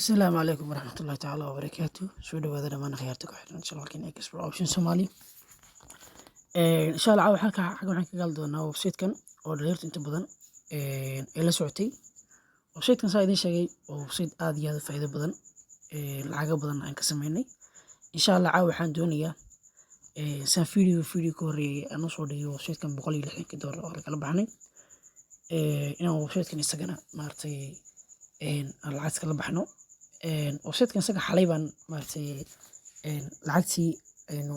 Asalaamu calaykum waraxmatullahi tacaala wabarakaatu. Soo dhawaada dhammaan akhyaarta ku xiran channelkan Expert Option Somali. Insha Allah caawa halka xagga waxaan kaga hadli doonaa website-kan oo dhalinyartu inta badan ay la socotay. Website-kan, saa idiin sheegay, waa website aad iyo aad u faa'iido badan, lacago badan aan ka sameynay. Insha Allah caawa waxaan doonayaa, saan video ka horreeyay aan usoo dhigay website-kan $160 oo lakala baxnay, inaan website-kan isagana maaragtay aan lacagta kala baxno. Website-kan isaga xalay baan maaragtay lacagtii aynu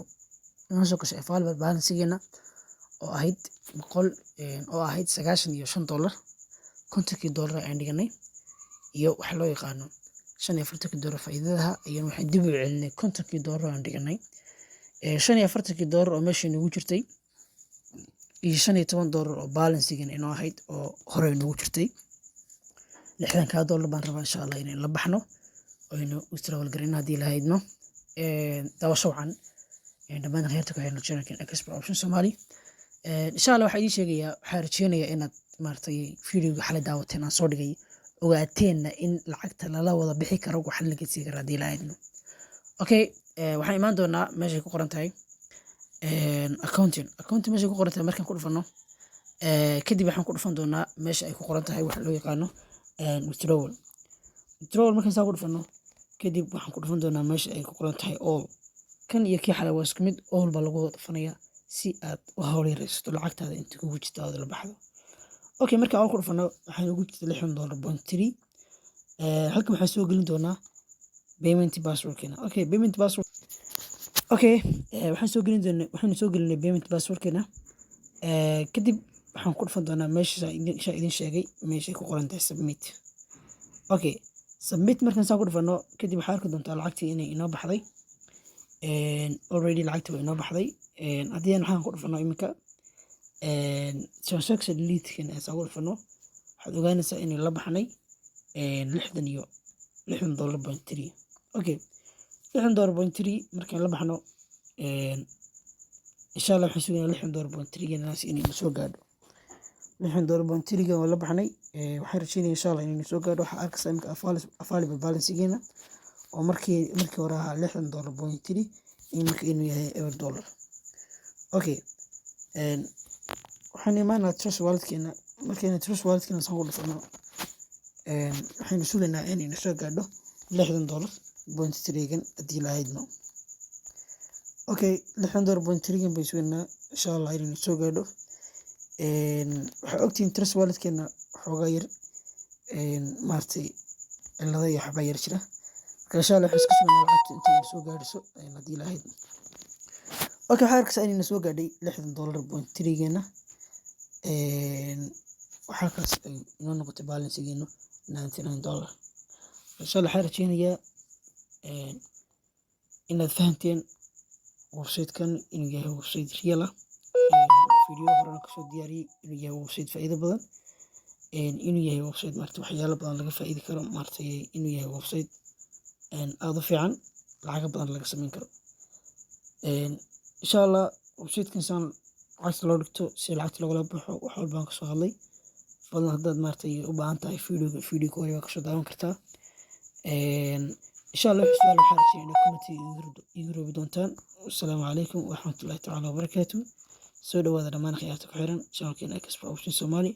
inoo soo gashay available balance-geena oo ahayd boqol, oo ahayd $95, $50kii aan dhiganay iyo waxa loo yaqaano $45kii faa'iidadaha ayaan waxaan dib u celinay $50kii aan dhiganay. $45kii oo meesha inoogu jirtay iyo $15 oo balance-geena inoo ahayd oo hore inoogu jirtay, $60kaa baan rabaa insha Allah inaynu la baxno aynu withdrawal garayno haddii la haydno. Daawasho wacan dhammaan akhyaarta ku xiran channelkan Expert Option Somali. Insha Allah waxaa idiin sheegayaa, waxaan rajeynayaa inaad maaragtay videoga xalay daawateen aan soo dhigay, ogaateenna in lacagta lala wada bixi karo, wax laga sii karo haddii la haydno. Okay, waxaan imaan doonaa meeshay ku qoran tahay accounting. Accounting meeshay ku qoran tahay markaan ku dhufano kadib, waxaan ku dhufan doonaa meesha ay ku qoran tahay waxa loo yaqaano withdrawal. Withdrawal markaan saa ku dhufano kadib, waxaan ku dhufan doonaa meesha ay ku qoran tahay all. Kan iyo kii xalay waa isku mid, all baa lagu wada dhufanayaa si aad u hawl yaraysato lacagtaada inta kugu jirta aad la baxdo. Okay, marka all ku dhufano, waxaa noogu jirta $60.3. Halkan waxaan soo gelin doonaa payment passwordkeena. Okay, payment password. Okay, waxaan soo gelin doonaa, waxaynu soo gelinay payment passwordkeena. Kadib waxaan ku dhufan doonaa meesha shaa idin sheegay, meeshay ku qoran tahay submit. Okay, submit markaan saa ku dhufano kadib, waxaa arki doontaa lacagtii inay inoo baxday. Already lacagtii waa inoo baxday. Haddii aan waxaan ku dhufano iminka transaction delete-kan aan saa ku dhufano, waxaad ogaanaysaa inay la baxnay lixdan iyo $60.3. Okay, $60.3 markaan la baxno, insha Allah waxaan sugaynaa $60.3 ganaas inay soo gaadho. $60.3 gan waa la baxnay. Waxaan rajeynaya insha Allah inay soo gaadho. Waxaa arkaysaa iminka available balance-geena oo markii hore ahaa $60.3, iminka inuu yahay eber dollar. Okay, waxaan imaanaa Trust Walletkeena. Markaynu Trust Walletkeena saan ku dhufano, waxaynu sugaynaa inayna soo gaadho $60.3 gan haddii la haydno. Okay, $60.3 gan bay sugaynaa insha Allah inayna soo gaadho. Waxaa ogtihiin Trust Walletkeena xoogaa yar maaragtay cilado iyo waxbaa yar jira. Marka insha Allah waxaan iska sugaynaa lacagta intayna soo gaadhiso haddii la haydno. Okay, waxaa arkaysaa inayna soo gaadhay $60.3 geena. Waxaa kaas ay inoo noqotay balance-geenu $99. Insha Allah waxaan rajeynayaa inaad fahanteen website-kan inuu yahay website real ah, video horena kasoo diyaariyey, inuu yahay website faa'iido badan, inuu yahay website maaragtay waxyaalo badan laga faa'iidi karo, maaragtay inuu yahay website aad u fiican, lacago badan laga sameyn karo. Insha Allah website-kan saan lacagta loo dhigto, si lacagta loogala baxo, wax walba aan kasoo hadlay. Fadlan haddaad maaragtay u baahan tahay videoga, video ka hore waa kasoo daawan kartaa. Insha Allah wixii su'aal waxaan rajeynaya inaad comment iigu reebi doontaan. Wasalaamu calaykum waraxmatullahi tacaala wabarakaatu. Soo dhawaada dhammaan akhyaarta ku xiran channelkeena Expert Option Somali.